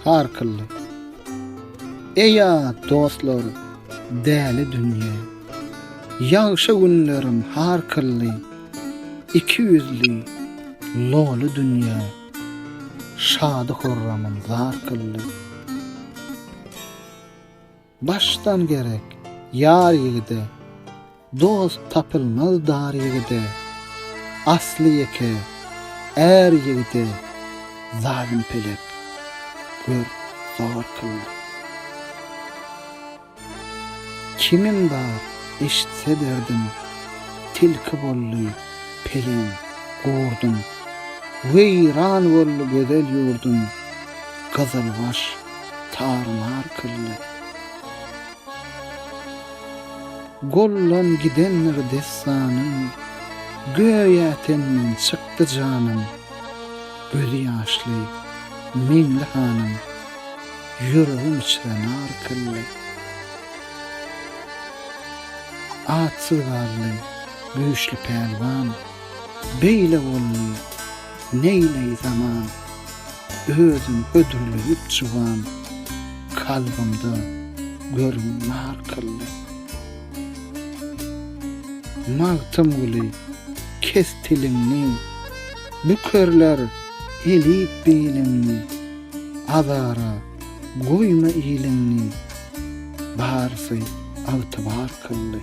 har kyldy. Eý-a, dostlar, däli dünýe, Ýagşy günlerim har kyldy, Ikiýüzli, loly dünýe, Şady-horramym zar kyldy. Başdan gerek ýar ýigide, Dost tapylmaz dar ýigide, Asly ýeke, är ýigide, Zalym pelek, gör, zor kyldy. Kimim bar, eşitse derdim, Tilki boldy peleň, gurdum, Weýran boldy gözel ýurdum, Gyzylbaş tar-mar kyldy. Goldan gidendir dessanym, Göýä tenden çykdy janym, Gözi ýaşly Meňli hanym, Ýüregim içre nar kyldy. Atsyz galdy güýçli pälwan, Beýle boldy, neýleý zaman, Özün hödürleýip juwan, Kalbymda görüň nar kyldy. Magtymguly, kes tiliňni, Bükerler elip biliňni, Azara goýma iliňni, Barysy ygtybar kyldy.